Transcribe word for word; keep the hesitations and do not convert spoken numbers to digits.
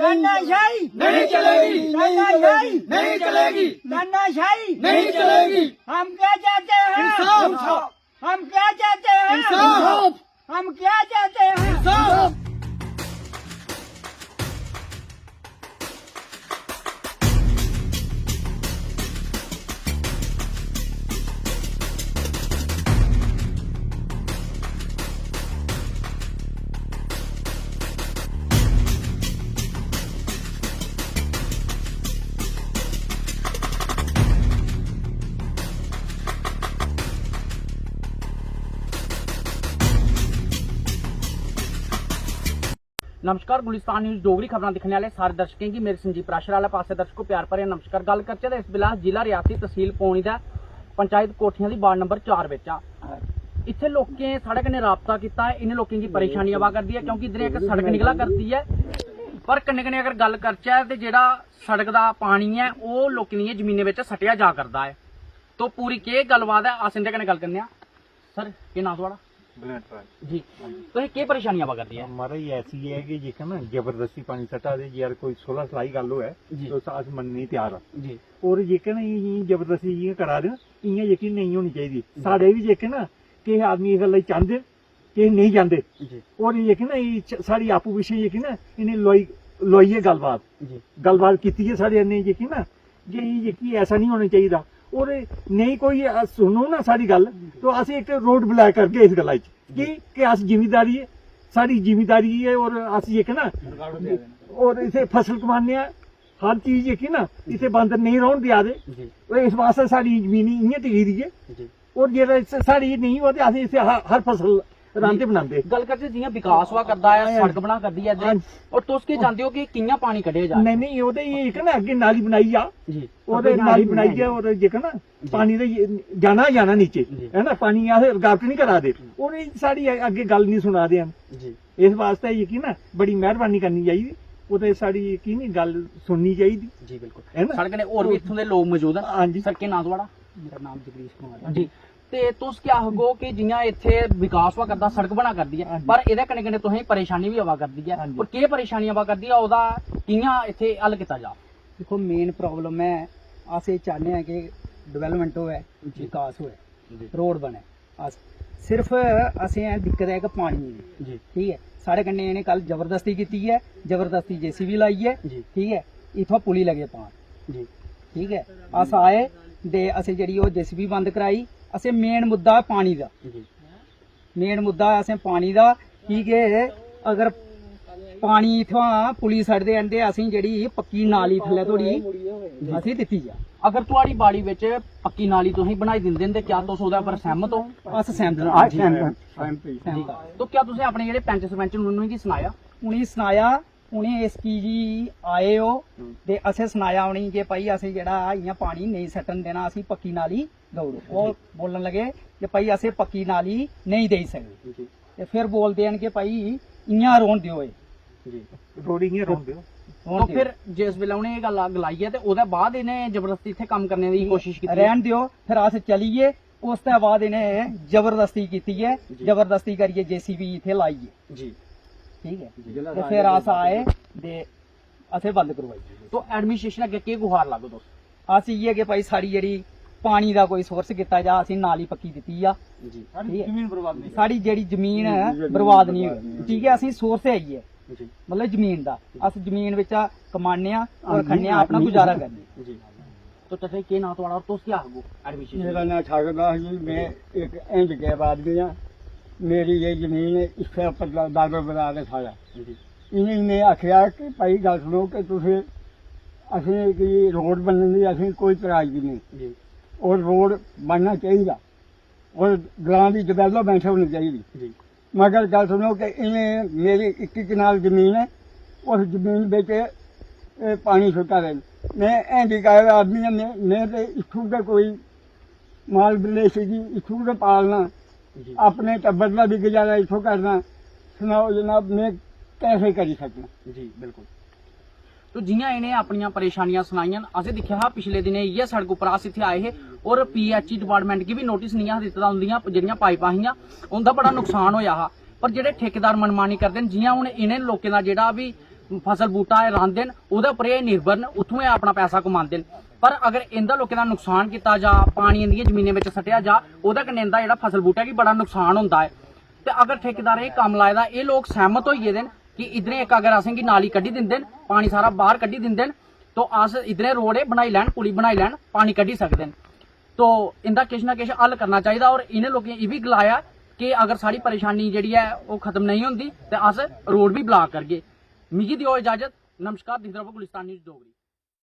तानाशाही नहीं चलेगी। तानाशाही नहीं चलेगी। तानाशाही नहीं चलेगी। हम क्या चाहते हैं? इंसाफ। हम क्या चाहते हैं? इंसाफ। हम क्या चाहते हैं? इंसाफ। नमस्कार, गुलिस्तान न्यूज़ डोगरी खबरां दिक्खने आह्ले सारे दर्शकें गी मेरे संजीव पराशर आह्ले पासै दर्शको प्यार भरेआ नमस्कार। गल्ल करचै ते इस बेल्लै अस जिला रियासी तसील पौनी दा पंचायत कोठियां दी वार्ड नंबर चार बिच आं। इत्थै लोकें साढ़े कन्नै राबता कीता ऐ, इ'नें लोकें गी परेशानी आवा करदी ऐ क्योंकि इद्धर इक सड़क निकला करदी ऐ, पर कन्नै कन्नै अगर गल्ल करचै ते जेह्ड़ा सड़क दा पानी ऐ ओह् लोकें दियें जमीनें बिच सट्टेआ जा करदा ऐ। तो पूरी केह् गल्लबात ऐ, अस इं'दे कन्नै गल्ल करने आं। सर, केह् नांऽ थुआढ़ा? बलवंत राज। जी। तुसें केह् परेशानी आवा करदी ऐ? महाराज, ऐसी ऐ कि जेह्का ना जबरदस्ती पानी सट्टा दे, जे अगर कोई सुलह सलाई गल्ल होऐ, जी। ते अस मन्नने गी त्यार आं। जी। और जेह्का ना एह् जबरदस्ती जि'यां करा दे न, इ'यां जेह्की नेईं होनी चाहिदी। जी। साढ़े बी जेह्के ना किश आदमी इस गल्ला गी चांह्दे न, किश नेईं चांह्दे। जी। और जेह्की ना एह् च-, साढ़ी आपूं पिच्छें जेह्की ना इ'नें लोआई, लोआइयै गल्लबात, जी। गल्लबात कीती ऐ साढ़े कन्नै जेह्की ना, जे एह् जेह्की ऐसा निं होना चाहिदा। और नेईं कोई, अ, सुनो ना साढ़ी गल्ल, तो अस इक रोड ब्लॉक करगे इस गल्ला च। जी। कि, कि अस जिमींदारी ऐ, साढ़ी जिमींदारी ऐ और अस जेह्के ना, और इत्थै फसल कमाने आं, हर चीज जेह्की ना इत्थै बंद नेईं रौह्न देआ दे। जी। और इस वास्तै साढ़ी जमीन इ'यां टिकी दी ऐ। जी। और जेकर इस, साढ़ी नेईं होऐ ते अस इत्थै ह-, हर फसल रांह्दे बनांदे। गल्ल करचै जि'यां विकास होआ करदा ऐ, हां। सड़क बना करदी ऐ इद्धर, हां। और तुस केह् चांह्दे ओ कि कि'यां पानी कड्ढेआ जा? नेईं, नेईं, ओह्दे एह् इक ना अग्गें नाली बनाई जा, जी। ओह्दे नाली बनाइयै और जेह्का ना जी। पानी ते जाना, जाना नीचे, जी। है ना, पानी अस रुकावट निं करा दे। जी। और एह् साढ़ी अग्गें गल्ल निं सुना दे हैन। जी। इस वास्तै जेह्की ना बड़ी मेहरबानी करनी चाहिदी, ओह् ते साढ़ी जेह्की निं गल्ल सुननी चाहिदी। जी, बिल्कुल। है ना? साढ़े कन्नै होर बी इत्थूं दे लोक मौजूद न। हां जी। सर, केह् नांऽ थुआढ़ा? मेरा नाम जगदीश कुमार है। जी। ते तुस क्या आखगो कि जि'यां इत्थै विकास होआ करदा, सड़क बना करदी ऐ, हां जी। पर एह्दे कन्नै कन्नै तुसें परेशानी बी आवा करदी ऐ, हां जी। और केह् परेशानी आवा करदी ऐ, ओह्दा कि'यां इत्थै हल कीता जा? दिक्खो, मेन प्रॉब्लम ऐ, अस एह् चाह्न्ने आं कि डेवलपमेंट होऐ, जी। विकास होऐ, जी। रोड बने। अस सिर्फ, असें दिक्कत ऐ इक पानी दी। जी। ठीक ऐ, साढ़े कन्नै इ'नें कल जबरदस्ती कीती ऐ, जबरदस्ती जेसीबी लाई ऐ। जी। ठीक ऐ, इत्थुआं पुली लगे पान। जी। ठीक ऐ, अस आए ते असें जेह्ड़ी ओह् जेसीबी बंद कराई। असें मेन मुद्दा पानी दा। जी। मेन मुद्दा असें पानी दा, की के अगर पानी इत्थुआं पुली सड़दे न ते असें जेह्ड़ी पक्की नाली थल्लै धोड़ी असें दित्ती जा। अगर थुआढ़ी बाड़ी बिच पक्की नाली तुसें बनाई दिंदे न ते क्या तुस ओह्दे पर सैह्मत ओ? अस सैह्मत न। अस सैह्मत न। सैह्मत न। जी। तो क्या तुसें अपने जेह्ड़े पैंच सरपंच न उ'नेंगी सनाया? उ'नेंगी सनाया, उ'नें इस चीज गी आए ओह् हम्म। ते असें सनाया उ'नेंगी कि भाई असें जेह्ड़ा इ'यां पानी नेईं सट्टन देना, असें पक्की नाली देई ओड़ो। ओह् जी। बोलन लगे कि भाई असें पक्की नाली नेईं देई सकदे। जी। ते फिर बोलदे न कि भाई इ'यां रौह्न देओ एह्। जी। रोड़ी इ'यां रौह्न देओ। रौह्न तो देओ। फिर जिस बेल्लै उ'नें एह् गल्ल गलाई ऐ ते ओह्दे बाद इ'नें जबरदस्ती इत्थै कम्म करने दी कोशश कीती ऐ? रैह्न देओ, फिर अस चली गे। उसदे बाद इ'नें जबरदस्ती कीती ऐ, जी। जबरदस्ती करियै जेसीबी इत्थै लाई ऐ। जी। ठीक ऐ? जी। ते फिर अस आए ते असें बंद करवाई। तो एडमिनिस्ट्रेशन अग्गें केह् गुहार लागे तुस? अस इ'यै कि भाई साढ़ी जेह्ड़ी पानी दा कोई सोर्स कीता जा, असें नाली पक्की दित्ती जा। जी। ठीक ऐ? साढ़ी जमीन बर्बाद नेईं होऐ। साढ़ी जेह्ड़ी जमीन ऐ, जमीन बर्बाद नेईं होऐ। बर्बाद नेईं होऐ। ठीक ऐ, असें सोर्स ऐ इ'यै। जी। मतलब जमीन दा। अस जमीन बिच्चा कमाने आं और हां जी, खन्ने आं, अपना हां जी। गुजारा करने आं। जी। तो चाचा जी, केह् नांऽ थुआढ़ा और तुस केह् आखगो एडमिनिस्ट्रेशन? मेरा नांऽ ठाकर दास जी, में इक हैंडीकैप आदमी आं। मेरी एह् जमीन इस्सै उप्पर दा-, दादर बजार ऐ साढ़ा। जी। इ'नेंगी में आखेआ कि भाई गल्ल सुनो कि तुस असें गी रोड बनने दी असें कोई तराज बी नेईं। जी। और रोड बनना चाहिदा और ग्रां दी development होनी चाहिदी। जी। मगर गल्ल सुनो कि इ'नें मेरी इक्की कनाल जमीन ऐ, उस जमीन बिच एह् पानी सुट्टा दे न। में हैंडीकैप आदमी आं, में, में ते इत्थूं गै कोई माल मवेशी गी इत्थूं गै पालना, जी। अपने टब्बर दा बी गुजारा इत्थूं करना। सनाओ जनाब, में कैसे करी सकना? जी, बिल्कुल। तो जि'यां इ'नें अपनियां परेशानियां सनाइयां न, असें दिक्खेआ हा पिछले दिनें इ'यै सड़क उप्पर अस इत्थै आए हे और पीएचई डिपार्टमेंट गी बी नोटिस नेईं हा दित्ते दा, उं'दियां जेह्ड़ियां पाइपां हियां उं'दा बड़ा नुकसान होएआ हा। पर जेह्ड़े ठेकेदार मनमानी करदे न, जि'यां हून इ'नें लोकें दा जेह्ड़ा बी फसल बूह्टा एह् रांह्दे न, ओह्दे उप्पर एह् निर्भर न, उत्थूं एह् अपना पैसा कमांदे न। पर अगर इं'दा लोकें दा नुकसान कीता जा, पानी इं'दियें जमीनें बिच सट्टेआ जा, ओह्दे कन्नै इं'दा जेह्ड़ा फसल बूह्टे गी बड़ा नुकसान होंदा ऐ। ते अगर ठेकेदारें एह् कम्म लाए दा, एह् लोक सैह्मत होई गेदे न कि इद्धरें इक अगर असेंगी नाली कड्ढी दिंदे न, पानी सारा बाह्र कड्ढी दिंदे न, तो अस इद्धरें रोड एह् बनाई लैन, पुली बनाई लैन, पानी कड्ढी सकदे न। तो इं'दा किश ना किश हल करना चाहिदा। और इ'नें लोकें एह् बी गलाया कि अगर साढ़ी परेशानी जेह्ड़ी ऐ ओह् खत्म नेईं होंदी ते अस रोड बी ब्लाक करगे। मिगी देओ इजाजत। नमस्कार, दिखदे र'वो गुलिस्तान न्यूज डोगरी।